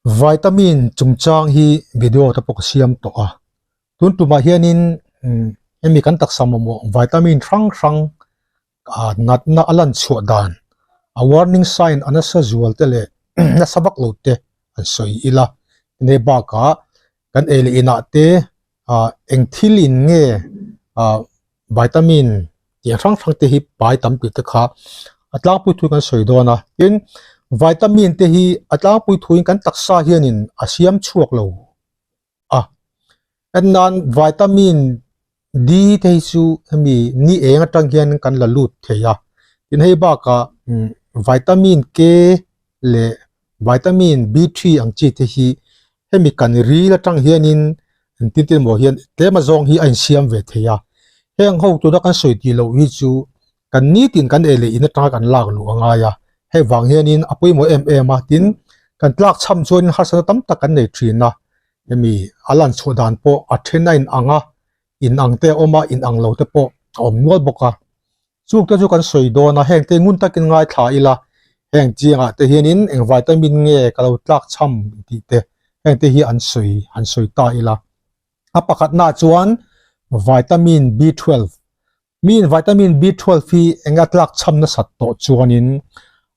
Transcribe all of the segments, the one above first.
Vitamin chungchang hi video te pawh ka siam tawh a, tun tumah hianin hemi kan taksa mamawh vitamin hrang hrang ah natna a lan chhuah dan a warning sign a nasa zual te leh nasa vak lo te an sawi ila hei bakah kan ei leh inah te ah eng thil in nge ah vitamin tih hrang hrang te hi pai tam tih te kha a tlangpui thu kan sawi dawn a tin vitamin te hi a tlangpui thuin kan taksa hianin a siam chhuak lo a en nan vitamin D te hi chu hemi ni eng atang hian kan la lut thei a tin hei bakah vitamin K leh vitamin B3 ang chi te hi hemi kan ril atang hianin engtin tin emaw hian tlem azawng hi a insiam ve thei a heng ho tuna kan sawi tih loh hi chu kan nitin kan ei leh in atanga kan lak luh a ngai a hei vang hianin a pawimawh em em a tin kan tlak cham chuanin harsatna tam tak kan nei thin a hemi a lan chhuah dan pawh a then a in ang a in ang te a awm a in ang lo te pawh a awm nual bawk a. Chuk te chu kan sawi dawn a, heng te ngun takin ngaithla ila, heng chiangah te hianin eng vitamin nge ka lo tlak cham tih te heng te hi an sawi han sawi ta ila. A pakhatnaah chuan vitamin B12, miin vitamin B12 hi enga tlak cham nasat tawh chuanin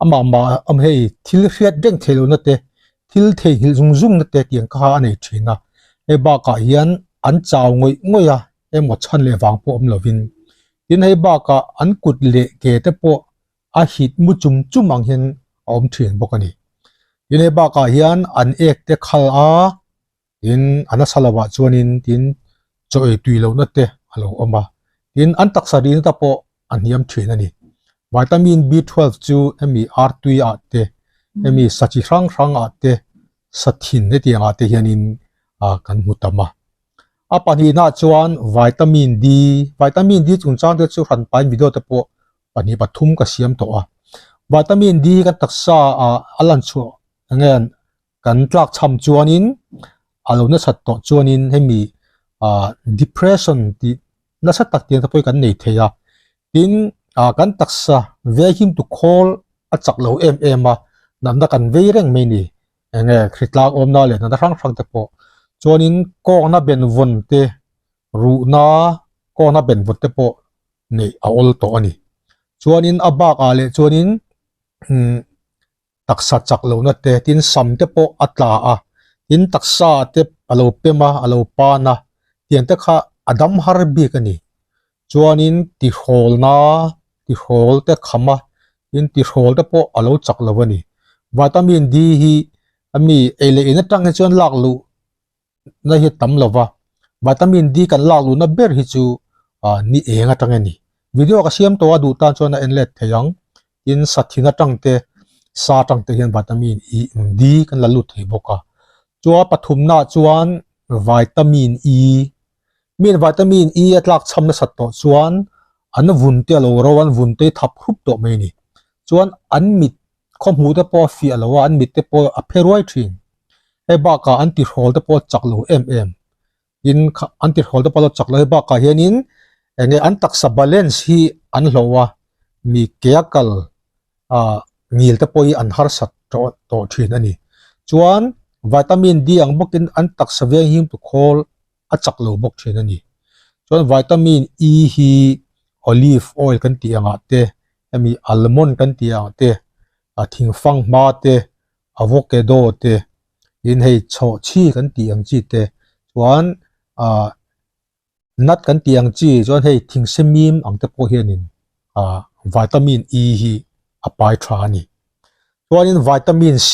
amah mah awm hei thil hriat reng theih lohna te, thil theihnghilh zung zungna te tiang kha a nei thin a, hei bakah hian an chau ngawih ngawih a, emaw chhan leh vang pawh awm lovin tin hei bakah an kut leh ke te pawh a hit mu chum chum ang hian a awm thin bawk a ni. Tin hei bakah hian an ek te khal a tin a nasa lovah chuanin tin chaw ei tui lohna te a lo awm a tin an taksa rihna te pawh a hniam thin a ni. Vitamin B12 chu hemi artui ah te hemi sa chi hrang hrang ah te sa thin hetiang ah te hianin ah kan hmu tam a. A pahnihna chuan vitamin D, vitamin D chungchang te chu hran pain video te pawh pahnih pathum ka siam tawh a. Vitamin D kan taksa ah a lan chhuah enge kan tlak cham chuanin a lo nasat tawh chuanin hemi ah depression tih nasa tak tiang te pawh hi kan nei thei a. Tin ah kan taksa vehim tu khawl a chak lo em em a, natna kan vei reng mai ni. Enge hritlak awmna leh hna hrang hrang te pawh chuanin kawngna benvawn te ruhna kawngna benvawn te pawh neih a awl tawh a ni. Chuanin a bakah leh chuanin umm taksa chak lohna te tin sam te pawh a tla a tin taksa te a lo pem a a lo pan a tiang te kha a dam har bik a ni. Chuanin tihrawlna tihrawl te kham a, tin tihrawl te pawh a lo chak lo a ni. Vitamin D hi ami ei leh in atang hi chuan lak luh na hi tam lo va, vitamin D kan lak luhna ber hi chu ah ni eng atang a ni. Video ka siam tawh a duh tan chuan a en let thei ang, tin sathin atang te sa atang te hian vitamin E D kan la lut thei bawk a. Chua pathumna chuan vitamin E Miin vitamin E a tlak chham nasat tawh chuan an vun te a lo ro a, an vun te hi thap hrup tawh mai a ni. Chuan an mit khaw hmuh te pawh a fiah lo a, an mit te pawh a phe ruai thin. Hei bakah an tihrawl te pawh a chak lo em em. Tin, an tihrawl te pawh a lo chak lo. Hei bakah hianin eng nge an taksa balance hi an hloh a, mi ke a kal ah ngil te pawh hi an harsat tawh tawh thin a ni. Chuan vitamin D ang bawkin an taksa veng him tu khawl a chak lo bawk thin a ni. Chuan vitamin E hi olive oil kan tih angah te, hemi almond kan tih angah te, a thingfang hma te, avocado te, tin hei chhawhchhi kan tih ang chi te, chuan ah nut kan tih ang chi chuan hei thingsemim ang te pawh hianin ah vitamin E hi a pai tha a ni. Chuanin vitamin C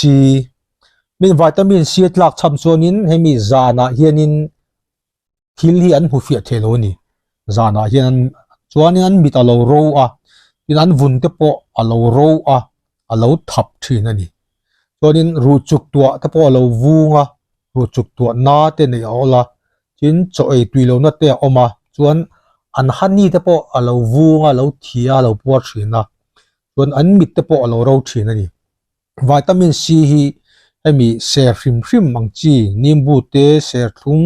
Min vitamin C a tlak cham chuanin hemi zanah hianin thil hi an hmu fiah thei lo a ni. Zanah hian an chuanin an mit a lo ro a, tin an vun te pawh a lo ro a, a lo thap thin a ni. Chuanin ruh chuk tuah te pawh a lo vung a, ruh chuk tuah na te neih a awl a, tin chaw ei tui lohna te a awm a, chuan an honey te pawh a lo vung a, a lo thi a, a lo puar thin a, chuan an mit te pawh a lo ro thin a ni. Vitamin C hi hemi ser hrim hrim ang chi nimbu te, serthlum,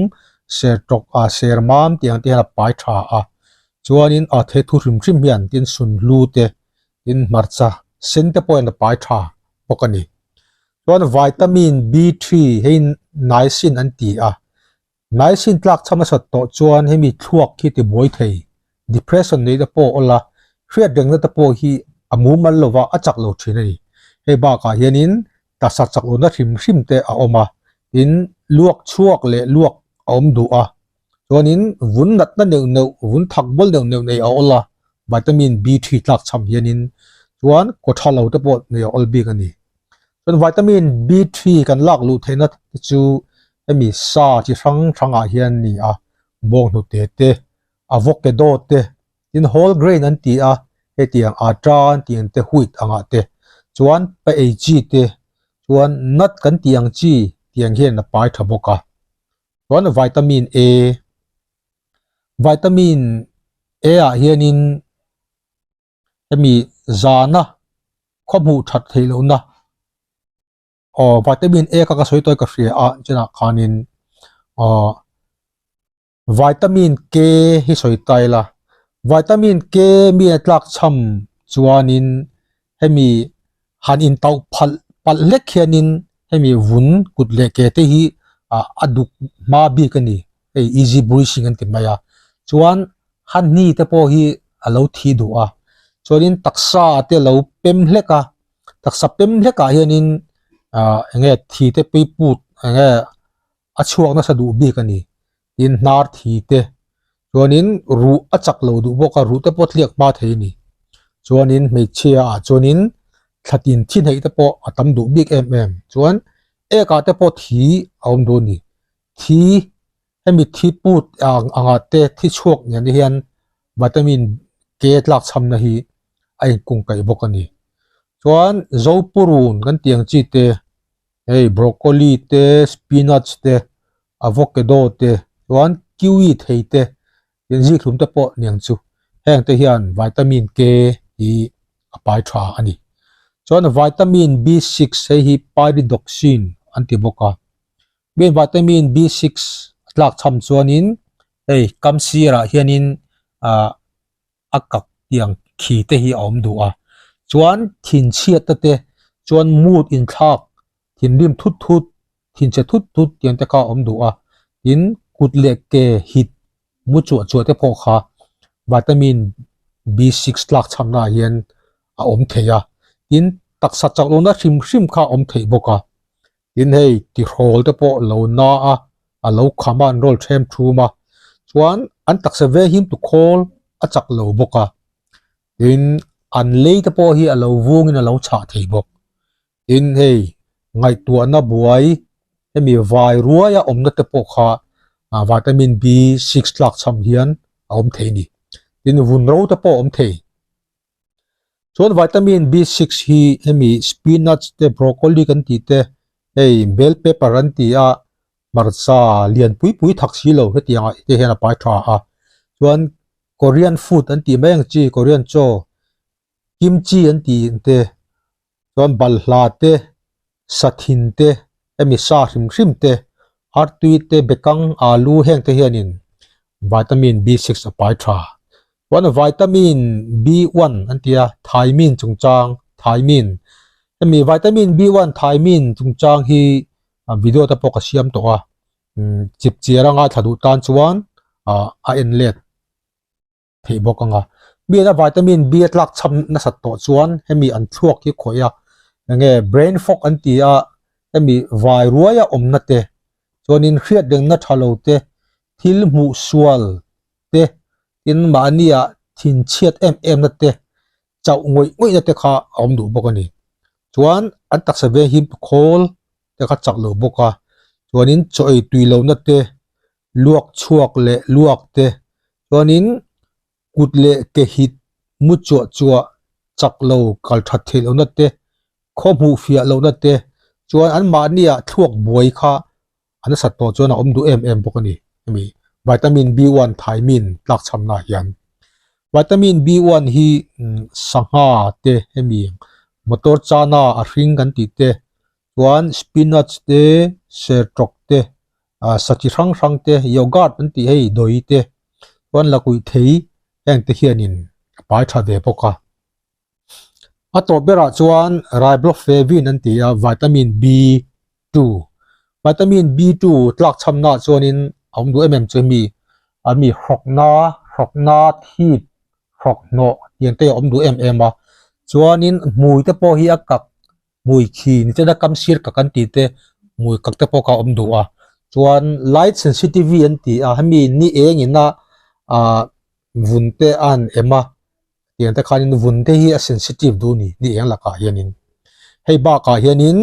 sertawk ah sermam tih ang te hian a pai tha a, chuanin a the thu hrim hrim hian tin sunhlu te tin hmarcha sen te pawh hian a pai tha bawk a ni. Chuan vitamin B3 hei niacin an ti a, niacin tlak chham a sat tawh chuan hemi thluak hi ti buai thei, depression neih te pawh a awl a, hriat rengna te pawh hi a mumal lova a chak lo thin a ni. Hei bakah hianin taksa chak lohna hrim hrim te a awm a, tin luak chhuak leh luak a awm duh a, chuanin vun natna neuh neuh, vun thak bawl neuh neuh nei a awl a, vitamin B3 tlak chham hianin chuan kaw tha lo te pawh nei a awl bik a ni. Chuan vitamin B3 kan lak luh theihna te chu hemi sa chi hrang hrangah hian a ni a, bawnghnute te, avocado te, tin whole grain an ti a, hetiang atta an tih ang te, wheat angah te, chuan pa ei chi te, chuan nut kan tih ang chi tiang hian a pai tha bawk a. Chuan vitamin A, vitamin A ah hianin hemi zana khaw hmuh that theih lohna aw vitamin A kha ka sawi tawi ka hria a chenah khanin aw vitamin K hi sawi ta ila vitamin K mi a tlak chham chuanin hemi han intauh phalh palh hlek hianin hemi vun kut leh ke te hi ah a duk hma bik a ni hei easy bruising an ti mai a chuan honey te pawh hi a lo thi duh a chuanin taksa te a lo pem hlek a taksa pem hlek ah hianin ah eng nge thi te pui put eng nge a chhuak nasa duh bik a ni tin hnar thi te chuanin ruh a chak lo duh bawk a ruh te pawh tliak hma thei a ni chuanin hmeichhia ah chuanin thlatin thi hnaih te pawh a tam duh bik em em chuan ek ah te pawh thi a awm duh a ni thi hemi thi put ang angah te thi chhuak nen te hian vitamin K tlak chhamna hi a inkung kaih bawk a ni chuan zopurun kan tih ang chi te hei broccoli te spinach te avocado te chuan kiwi thei te tin zikhlum te pawh niang chu heng te hian vitamin K hi a pai tha a ni chuan vitamin B6 hei hi pyridoxine an ti bawk a mi vitamin B6 a tlak chham chuanin hei kam sirah hianin ah a kak tiang khi te hi a awm duh a chuan thinchhiat te te chuan mood inthlak thinrim thut thut thinchhe thut thut tiang te kha a awm duh a tin kut leh ke hit mu chuah chuah te pawh kha vitamin B6 tlak chhamna ah hian a awm thei a tin taksa chak lohna hrim hrim kha a awm theih bawk a tin hei tihrawl te pawh lo na a a lo kham a an rawl them thum a chuan an taksa ve him tu khawl a chak lo bawk a tin an lei te pawh hi a lo vungin a lo chhah thei bawk tin hei ngaihtuahna buai hemi vai ruaia awmna te pawh kha ah vitamin B six tlak chham hian a awm thei a ni tin vun ro te pawh a awm thei. Chuan vitamin B6 hi hemi spinach te broccoli kan tih te hei bell pepper an ti a hmarcha lian pui pui thak si lo hetiang ah te hian a pai tha a chuan Korean food an tih mai ang chi Korean chaw kimchi an tih te chuan balhla te sathin te hemi sa hrim hrim te artui te bekang alu heng te hianin vitamin B6 a pai tha chuan vitamin B1 an ti a thiamine chungchang thiamine hemi vitamin B1 thiamine chungchang hi video te pawh ka siam tawh a chipchiar anga thla duh tan chuan ah a en let. theih bawk ang a. Miin a vitamin B a tlak chham nasat tawh chuan hemi an thluak hi khawih a, enge brain fog an ti a, hemi vai ruaia awmna te, chuanin hriat rengna tha lo te, thil hmuh sual te, tin mahnia thinchhiat em em na te, chauh ngawih ngawih na te kha a awm duh bawk a ni. Chuan an taksa veng hi khawl te kha chak lo bawk a, chuanin chaw ei tui lohna te, luak chhuak leh luak te chuanin kut leh ke hit mu chuah chuah chak lo kal that theih lohna te khaw hmuh fiah lohna te chuan an mahnia thluak buai kha a nasat tawh chuan a awm duh em em bawk a ni hemi vitamin B1 thiamine tlak chhamna ah hian vitamin B1 hi sangha te hemi motor chana a hring kan tih te chuan spinach te sertawk te ah sa chi hrang hrang te yogurt an tih hei dawi te chuan lakuih thei heng te hianin a pai tha ve bawk a. A tawp berah chuan riboflavin an ti a, vitamin B2. Vitamin B2 tlak chhamnaah chuanin a awm duh em em chu hemi a mi hrawkna, hrawkna thip, hrawk hnawh tiang te a awm duh em em a. Chuanin hmui te pawh hi a kak hmui khi ni chena kam sir kak an tih te hmui kak te pawh kha a awm duh a. Chuan light sensitivity an ti a, hemi ni eng ina ah vun te a han em a tiang te khanin vun te hi a sensitive duh a ni ni eng lakah hianin hei bakah hianin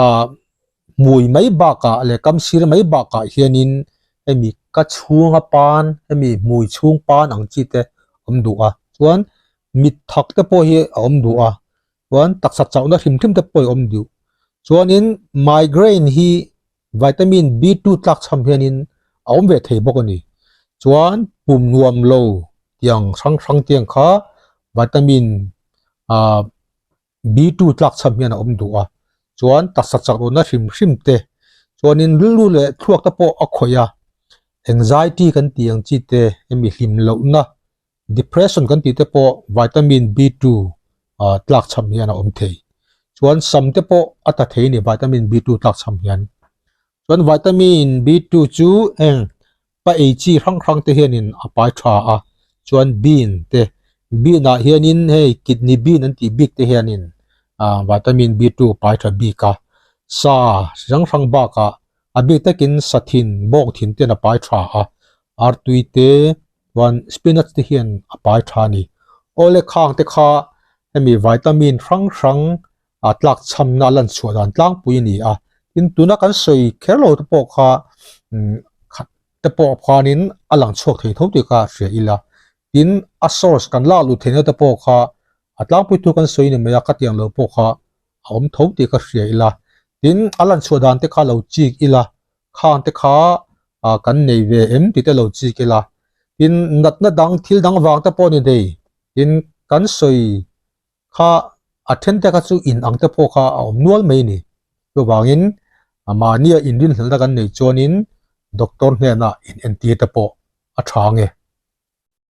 ah hmui mai bakah leh kam sir mai bakah hianin hemi ka chhunga pan hemi hmui chhung pan ang chi te awm duh a chuan mit thak te pawh hi a awm duh a chuan taksa chauhna hrim hrim te pawh hi a awm duh chuanin migraine hi Vitamin B2 tlak chham hianin a awm ve thei bawk a ni. Chuan pum nuam lo tiang hrang hrang tiang kha vitamin B2 tlak chham hian a awm duh a. Chuan taksa chak lohna hrim hrim te chuanin rilru leh thluak te pawh a khawih a. Anxiety kan tih ang chi te hemi hlim lohna Depression kan tih te pawh vitamin B2 tlak chham hian a awm thei. Chuan sam te pawh a ta thei a ni vitamin B2 tlak chham hian. Chuan vitamin B2 chu heng pa ei chi hrang hrang te hianin a pai tha a. Chuan bean te, bean ah hianin hei kidney bean an tih bik te hianin vitamin B2 pai tha bik a. Sa hrang hrang bakah a bik takin sa thin, bawng thin ten a pai tha a. Artui te Chuan spinach te hian a pai tha a ni. Awle khang te kha hemi vitamin hrang hrang a tlak chhamna a lan chhuah dan tlangpui a ni a. Tin tuna kan sawi kher lo te pawh kha umm khat te pawh khanin a lang chhuak thei tho tih kha hria ila. Tin a source kan lak luh theihna te pawh kha a tlangpui thu kan sawi ni mai a, khatiang lo pawh kha a awm tho tih ka hria ila. Tin a lan chhuah dan te kha lo chik ila. Khang te kha ah kan nei ve em tih te lo chik ila tin natna dang thil dang vang te pawh ni thei tin kan sawi kha a then te kha chu in ang te pawh kha a awm nual mai a ni chuvangin mahnia inrinhlelhna kan neih chuanin doctor hnenah in entir te pawh a tha ang e.